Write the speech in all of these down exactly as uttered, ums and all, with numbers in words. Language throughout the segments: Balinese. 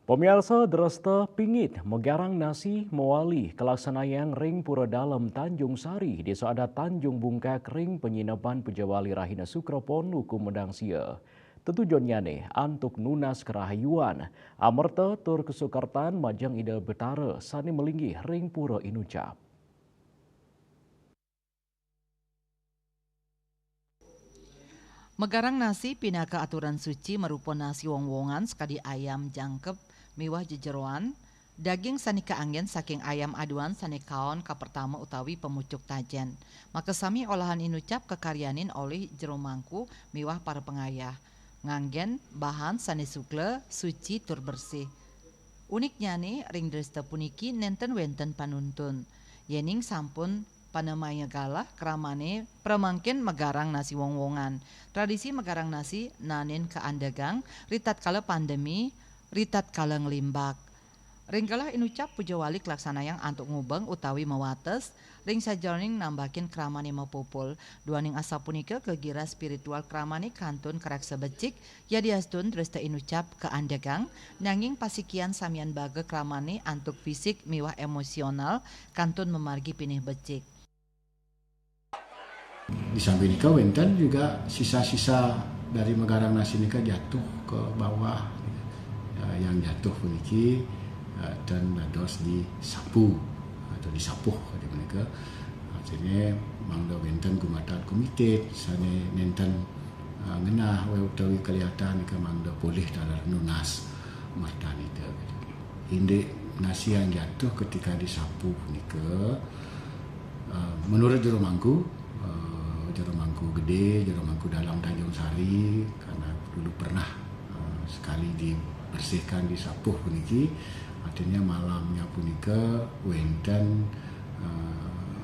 Pamiarsa, dresta pingit magarang nasi mawali kalaksanayang ring Pura Dalem Tanjung Sari, Desa Adat Tanjung Bungkak ring Panyinepan Pujawali Rahina Sukra Pon, ukum medang sia. Tetujunnyane antuk nunas karahayuan, amerta tur kasukertan majeng Ida Betara sane malinggih ring Pura Inucap. Magarang nasi pinaka aturan suci marupa nasi wong-wongan sakadi ayam jangkep miwah jejeroan, daging sane kaanggen saking ayam aduan sane kaon kapertama utawi pamucuk tajen. Makasami olahan inucap kakaryanin olih jero mangku miwah para pangayah, nganggen bahan sane sugla, suci tur bersih. Uniknyane, ring dresta puniki nenten wenten panuntun. Yening sampun panamaya galah, kramane pramangkin magarang nasi wong-wongan. Tradisi magarang nasi naenin kaandegang ritatkala pandemi, ritatkala nglimbak. Ring galah inucap pujawali kalaksanayang antuk ngubeng utawi mawates, ring sajeroning nambakin kramane mapupul. Duaning asapunika, gegiras spiritual kramane kantun kareksa becik, yadiastun dresta inucap kaandegang, nanging pasikian samian baga kramane antuk fisik miwah emosional kantun mamargi pinih becik. Di samping nika wenten juga sisa-sisa dari magarang nasi nika jatuh ke bawah. Ya, yang jatuh puniki, eh, ten dados disapu atau disapuh kadi menika. Artinya mangda wenten gumatat gumitit sane nenten, eh, ngenah utawi kaliatan nika mangda polih taler nunas mertanita. Indik nasi yang jatuh ketika disapu punika, eh, menurut jero mangku, eh, jero mangku gede, jero mangku dalam Tanjung Sari, karena dulu pernah, eh, sekali dibersihkan, disapuh puniki, artinya malamnya punika wenten, eh,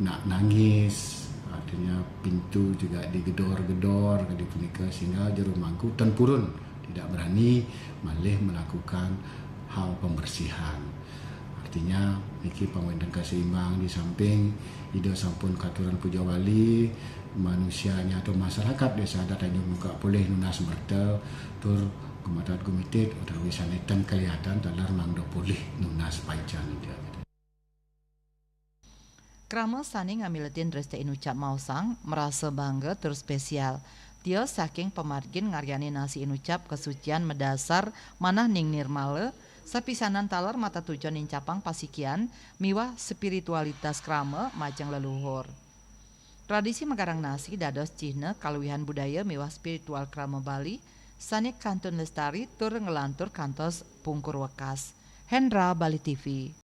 nak nangis, artinya pintu juga digedor-gedor kadi punika, sehingga jero mangku ten purun, tidak berani malih melakukan hal pembersihan. Artinya, niki pang wenten kaseimbang, di samping Ida sampun katuran pujawali, manusianya atau masyarakat Desa Adat Tanjung Bungkak polih nunas merta tur gumatat gumitit utawi sane ten kaliatan taler mangda polih nunas paican Ida. Krama sane ngamiletin dresta inucap maosang, merasa bangga tur spesial. Tios saking pamargin ngaryanin nasi inucap kasucian madasar manah ning nirmala, sapisanan taler matatujon nincapang pasikian miwah spiritualitas krama majeng leluhur. Tradisi magarang nasi dados cihna kaluihan budaya miwah spiritual krama Bali sane kantun lestari tur nglantur kantos pungkur wekas. Hendra, Bali T V.